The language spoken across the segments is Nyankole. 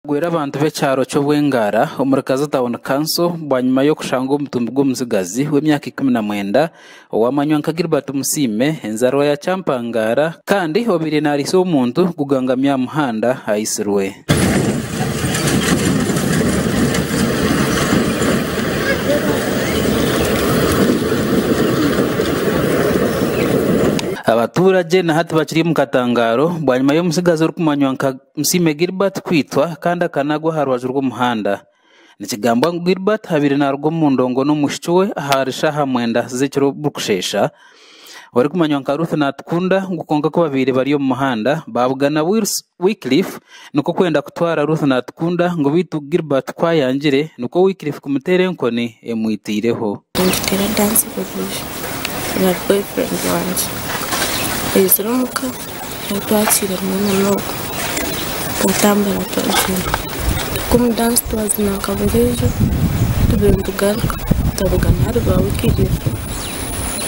Gwera abantu b'ekyaro ky'Obwengara omuri Kazo Town Council bwanyima y'okushanga omutumbi gw'omutsigazi w'emyaka 19 owamanywa nka Gilbert Musiime enzarwa ya Kyampangara kandi obaire nariisa omuntu gugangami aha muhanda aitsirwe. Abaturage na hati bakiri omu katangaaro bwanyima y'omutsigazi orikumanywa nka Musiime Gilbert kwitwa kandi akanagwa aha rubaju rw'omuhanda. Nikigambwa ngu Gilbert abaire naaruga omu ndongo n'omwishiki we ahari shaaha mwenda z'ekiro burikushesha, orikumanywa nka Ruth Natukunda ngu kwonka ku babaire bari omu muhanda baabugana Wycliffe nikwo kwenda kutwara Ruth Natukunda ngu beitu Gilbert ku ayangire nikwo Wycliffe kumuteera enkoni emwitiireho. Nituteera dansi buriijo na boyfriend wangye. Aizire omuka yatwakiira hamwe na n'ogwo twatambura twagyenda. Omu dansi twazina nka buriijo tubaire nitugaruka twabugana ahari ba Wycliffe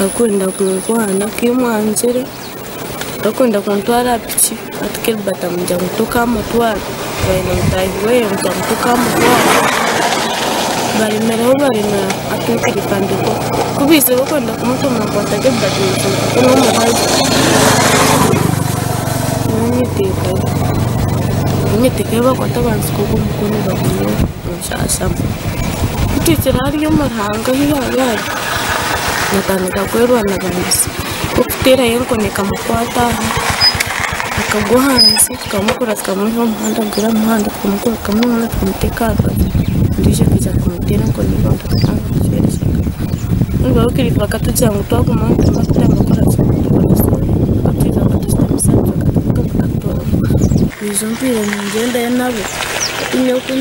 arikwenda kunkwana ku mwangire arikwenda kuntwara aha piki hati Gilbert amugira ngu tokamutwara abaire na mutaahi we amugira ngu tokamutwara baremeraho baremeraho hati Wycliffe andeka ku baizire barikwenda kumutuma nkwata Gilbert mutsindika n'omubazi nyowe nyeteekayo nyeteekayo bakwata bantsika ogu omukono bagumya nshashamu kutuhikire hariya omu ruhanga ahu yaabaire ari natandika kwerwana bambisa okuteerayo enkoni ekamukwata aha akagwa ahansi tukamukura tukamwiha omu muhanda kugwera omu muhanda tukamukura tukamwiha omu muhanda tukamuteeka aha rubaju ondiijo akaija kumuteera enkoni abantu bakatandika kucwera eshagama Wycliffe bakatugira ngu twaguma nitunywa kutandika kukora ki bakatwija bakatushutamisa bakatuvuga bakatutwara omuka. Buriijo ntwire ningyendayo nabo hati nyowe ku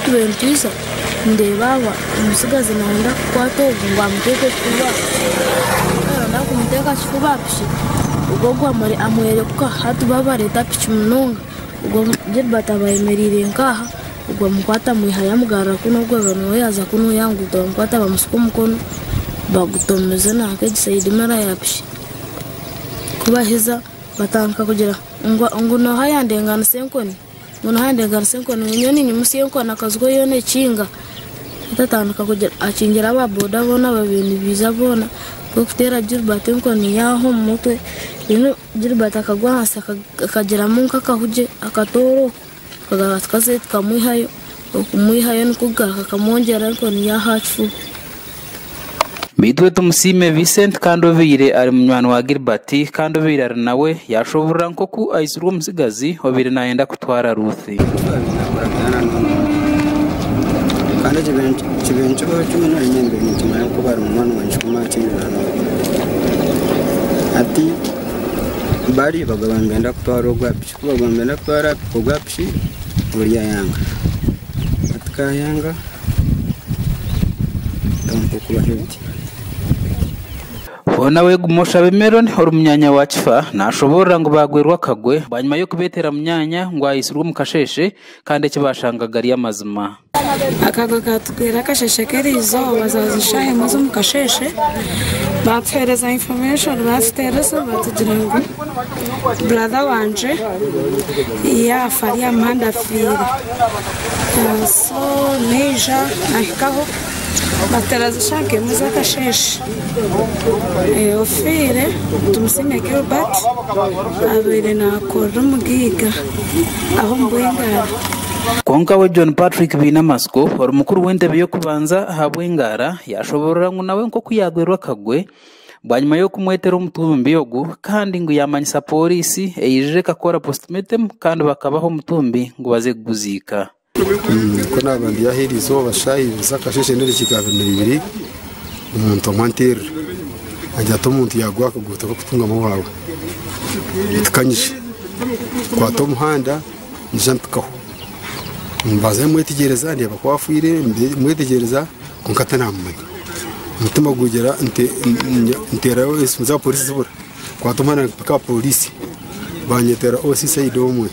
tubaire nitwija ndeeba aba omutsigazi nayenda kukwata ogu ngu amuteeke kifuba nayenda kumuteeka kifuba aha piki ogwo ogu amwerekuka hati bo bareeta piki munonga ogwo Gilbert aba ayemereire nk'aha ogwo amukwata amwihayo amugarura kunu ogwo nawe yaaza kunu aha nguuto bamukwata bamusika omukono bagutomize nanka egi sayidi mara ya piki kubaheza batandika kugira ngu noha yandenganisa enkoni ngu noha yandenganisa enkoni ngu nyowe ninyimutsya enkoni akazu ko yoona ekinga atatandika kugira akingira aba boda boona babaire nibaija boona kuteera Gilbert enkoni yaaha omu mutwe reero Gilbert akagwa ahansi akagiramu nk'akahugye akatoora okwo tukagaruka tukazayo tukamwihayo okumwihayo nikwo kugaruka akamwongyera enkoni yaaha aha kifuba. Beitu we Tumusiime Vincent kandi obaire ari munywani wa Gilbert kandi obaire ari nawe yashoborora nk'oku aitsirwe omutsigazi obaire nayenda kutwara Ruth. Kandi ekibiina kibaho kimwe nanye ninkimanya kuba ari munywani wangye kumara hati bari bagaba nibenda kutwara ogwa piki ku bagaba nibenda kutwara ogwa piki ori ayanga hati kayanga okubaho ebiti. Hoona we Gumoshabe Meron ori munyaanya wa Kifa nashoborora ngu bagwerwa akagwe bwanyima y'okubeetera munyaanya ngu aitsirwe omu kasheshe kandi eki bashangaga ari amazima. Akagwe katugwera akasheshe k'eriizooba zaaza eshaaha emwe z'omu kasheshe batuheereza information batuteereza batugira ngu brother wangye yaafa ari aha muhanda afiire. So naija nahikaho batuteereza eshaaha nk'emwe z'akasheshe. Ofiire Tumusiime Gilbert abaire naakorera omugaiga aho omu Bwengara. Kwonka we John Patrick Biinamatsiko ori mukuru w'entebe y'okubanza aha Bwengara yashoborora ngu nawe nk'oku yagwerwa akagwe bwanyima y'okumwetera omutumbi ogu kandi ngu yamanyisa pooriisi eijire ekakora postmortem kandi bakabaha omutumbi ngu baze kuguziika. Ku naaba ndi aha eriizooba shaaha ibiri z'akasheeshe n'edakiika 22 omuntu omwe anteerera angira ati omuntu yaagwa aha kaguuto k'okutungamu owaawe tukanyije nkwata omuhanda nyija mpikaho mbanza mwetegyereza ndeeba ku afiire mwetegyereza kwonka tinamumanya omutima gugira nteerayo esimu za pooriisi zibura nkwata omuhanda mpika aha pooriisi banyetera OC Saidi omwe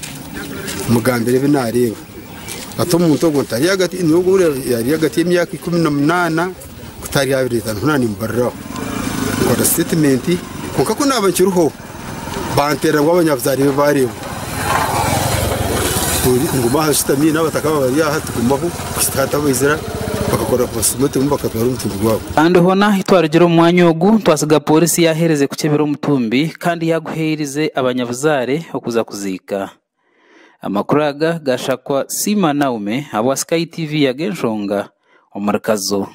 mugambira ebi naareeba hati omuntu ogwo ntari ahagati yari ahagati y'emyaka 18 kutari 25 hoona nimbariraho nkora statement kwonka ku naaba nkiriho banteerera ngu abanyabuzaare be baareebwa. Nguma aha nshutami n'abataka bari aha tugumaho kuhitsya hati abaizira bakakora postmortem bakatwara omutumbi gwabo. Kandi hoona ahi twarugire omu mwanya ogu, twasiga poorisi yaaheereze kukyebera omutumbi kandi yaaguheerize abanyabuzaare okuza kuziika. Amakuru aga gaashakwa Siima Naume ahabwa Sky TV ag'enshonga omuri Kazo.